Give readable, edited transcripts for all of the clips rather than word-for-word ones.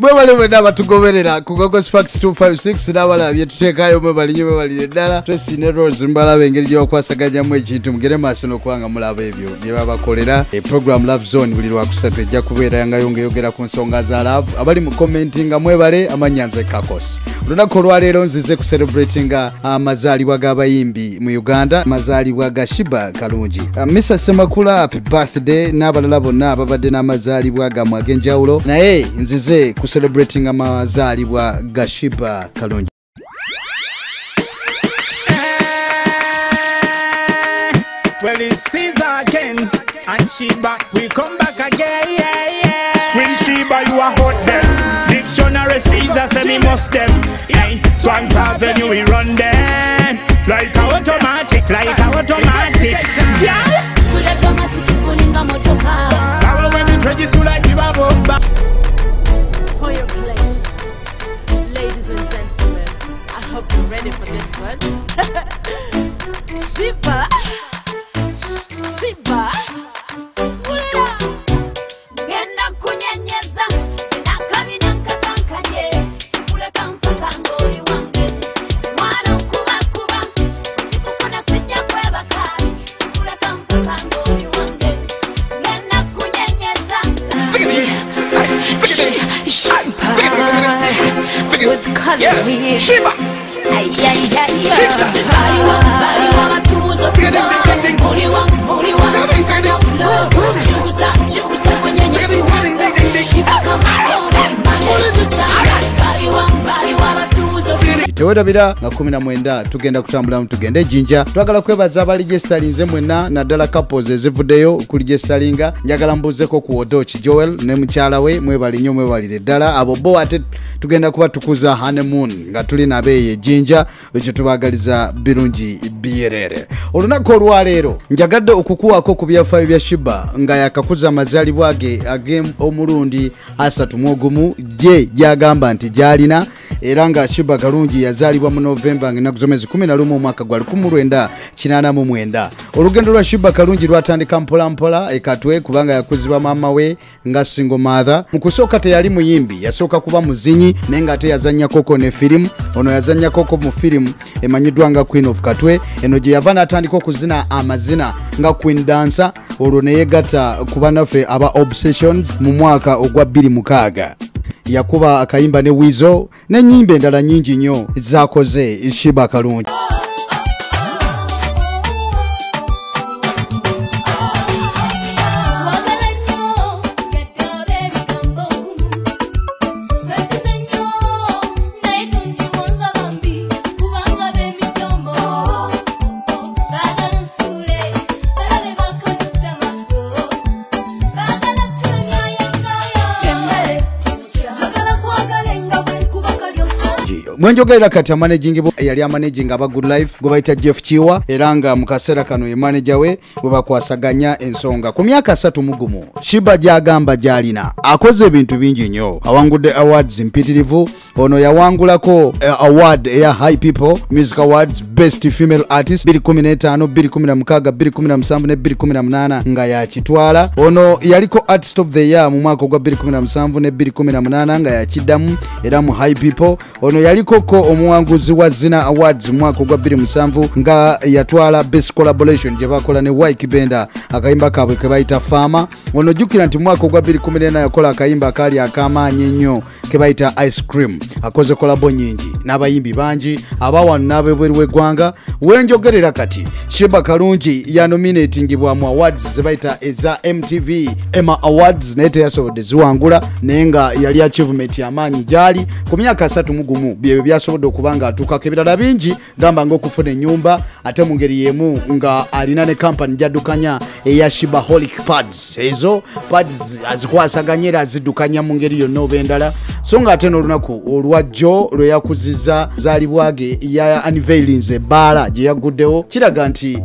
Mwebale mwena batugoberera ku Gogo Sparks 256 n'abalala byetuteekayo mwebale nnyo mwebalire ddala. Tracy ne Rose mbalaba engeri gye bakwasaganyamu ekintu mugere maaso n'okuba nga mulaba ebyo bye babakolera. Program Love Zone buli Lwakusatu ejja kubeera nga yongeyogera ku nsonga za love. Abali mu commentinga mwebale, amannya nze Kakos. Olunaku olwaleero nzize ku celebratinga amazaalibwa g'abayimbi mu Uganda, amazaalibwa ga Sheebah Kalungi, Mr Semakula happy birthday n'abalala bonna ababadde n'amazaalibwa gammwe ag'enjawulo, naye nzize ku celebrating amazaalibwa ga Sheebah Kalungi. Well, it's Caesar again, and Sheebah, we come back again, yeah, yeah. When Sheebah, you are hot them. Dictionary Caesar say me must them. Hey, Swangz Avenue, we run them. Like a automatic, like a automatic. Yeah. Power when we register like you have over. For your pleasure, ladies and gentlemen, I hope you're ready for this one. Sheebah. Sheebah. Genda kunyenyeza sinakabina nkakankanye sikuleka mpaka ngoli wange simwana kuba kuba sikufuna sijja kwebaka sikuleka mpaka ngoli wange genda kunyenyeza. Sheebah with color. Sheebah. Ay ay ay. Baliwa baliwa matuzo muliwa muliwa chuza chuza kwenye Sheebah kama baliwa baliwa matuzo. Tewerabira nga 19 tugenda kutambulamu tugende Jinja. Twagala kwebaza abaligestalinze mwenna naddala couples ezivuddeyo okuligestalinga. Njagala mbuuzeko ku Odochi Joel ne mukyala we, mwebale nnyo mwebalire ddala. Abo bo ate tugenda kuba tukuza honeymoon nga tuli nabeeye Jinja, ekyo tubaagaliza birungi biyerere. Olunaku olwaleero njagadde okukuwako ku byafaayo bya Sheebah nga yakakuza amazaalibwa ge ag'omulundi 31 gye gyagamba nti gy'alina, era nga Sheebah Kalungi yazaalibwa mu Novemba ng'ennaku z'omwezi 11 omwaka gwa 1989. Olugendo lwa Sheebah Kalungi lwatandika mpola mpola e Katwe kubanga yakuzibwa maama we nga single mother. Mu kusooka teyali muyimbi, yasooka kuba muzinyi naye nga ate yazannyakoko ne firimu. Ono yazannyakoko mu firimu emanyiddwa nga Queen of Katwe, eno gye yava n'atandika okuzina amazina nga Queen Dancer, olwo ne yeegatta ku bannaffe aba Obsessions mu mwaka ogwa 2006. Yakuba akayimba ne Weasel n'ennyimba endala nnyingi nnyo zakoze Sheebah Kalungi. Mwenjogerera kati amanaging yali amanaging aba Good Life gwe bayita Jeff Kiwa, era nga mu kaseera kano ye manager we bwe bakwasaganya ensonga. Ku myaka 31 Sheebah gy'agamba gy'alina akoze ebintu bingi nnyo, awangudde awards mpitirivu. Ono yawangulako award eya High People Music Awards Best Female Artist 2015, 2016, 2017 ne 2018 nga yakitwala. Ono yaliko Artist of the Year mu mwaka ogwa 2017 ne 2018 nga yakiddamu era mu High People. Ono yaliko koko omuwanguzi wa Zina Awards mwaka ogwa 2007 nga yatwala Best Collaboration gye bakola ne Wyke Benda akayimba kaabwe ke bayita Farmer. Ono jjukira nti mwaka ogwa 2014 yakola akayimba akaali ak'amaanyi ennyo ke bayita Ice Cream. Akoze kolabo nnyingi n'abayimbi bangi abawano n'abebweru w'eggwanga. Wenjogerera kati Sheebah Kalungi yanominatingibwa mu awards ze bayita eza MTV Emma Awards naye teyasobodde ziwangula, naye nga yali achievement y'amaanyi gy'ali ku myaka 31. Byebyo byasobodde okuba nga atuukako ebirala bingi, gamba ng'okufuna ennyumba, ate mu ngeri y'emu nga alina ne kampani gy'addukanya eya Sheebaholic Pads. Ezo pads azikwasaganya era aziddukanya mu ngeri yonna oba endala. So nga ate n'olunaku olwajjo lwe yakuzizza zaalibwa ge ya unveilinze ebbaala gye yagguddewo, kiraga nti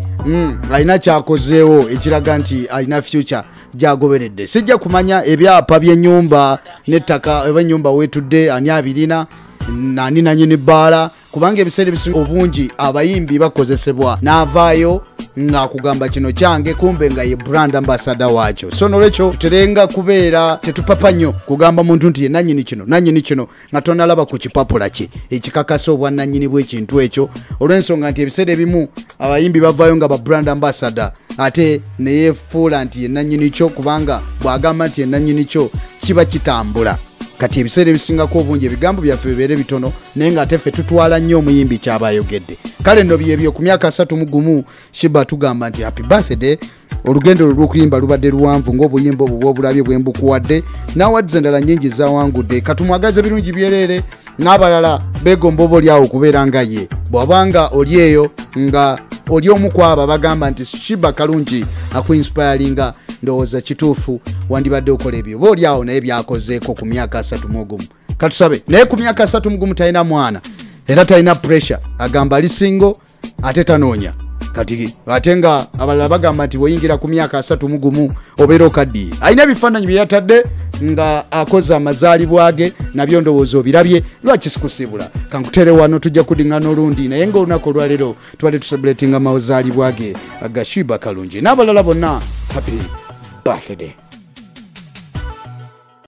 alina kyakozeewo ekiraga nti alina future gy'agoberedde. Sijja kumanya ebyapa by'ennyumba n'ettaka oba ennyumba weetudde ani abirina nani nannyini bbaala, kubanga ebiseera ebisinga obungi abayimbi bakozesebwa n'avaayo ng'akugamba kino kyange, kumbe nga ye brand ambassador waakyo. So nolwekyo tuterenga kubeera tetupapa nnyo kugamba muntu nti ye nannyini kino, nannyini kino, nga tonalaba ku kipapula kye ekikakasa obwannannyini bw'ekintu ekyo, olw'ensonga nti ebiseera ebimu abayimbi bavaayo nga ba brand ambassador ate neyefuula nti ye nannyini kyo, kubanga bw'agamba nti ye nannyini kyo kiba kitambula. Kati ebiseera ebisingako obungi ebigambo byaffe bibeere bitono, naye ng'ate ffe tutwala nnyo omuyimbi ky'aba ayogedde. Kale nno byebyo ku myaka 31 Sheebah tugamba nti happy birthday. Olugendo lwe lw'okuyimba lubadde luwanvu ng'obuyimba obwo bw'obulabye bwe mbukuwadde, n'awards endala nnyingi zawangudde. Katumwagaze birungi byereere, n'abalala beegomba oba oli awo okubeera nga ye. Bw'obanga oli eyo nga oli omu ku abo abagamba nti Sheebah Kalungi akuinspiringa, ndowooza kituufu wandibadde okola ebyo. Oba oli awo naye byakozeeko ku myaka 31. Katusabe naye ku myaka 31 talina mwana era talina pressure, agamba ali single ate tanoonya. Kati ate nga abalala bagamba nti bw'oyingira ku myaka 31 obeera okaddiye. Alina ebifaananyi bye yatadde nga akoze amazaalibwa ge, nabyo ndowooza obirabye. Lwaki sikusiibula? Kankutere wano, tujja kuddingana olundi, naye ng'olunaku olwaleero tubadde tucelebratinga amazaalibwa ge aga Sheebah Kalungi n'abalala bonna. Happy birthday.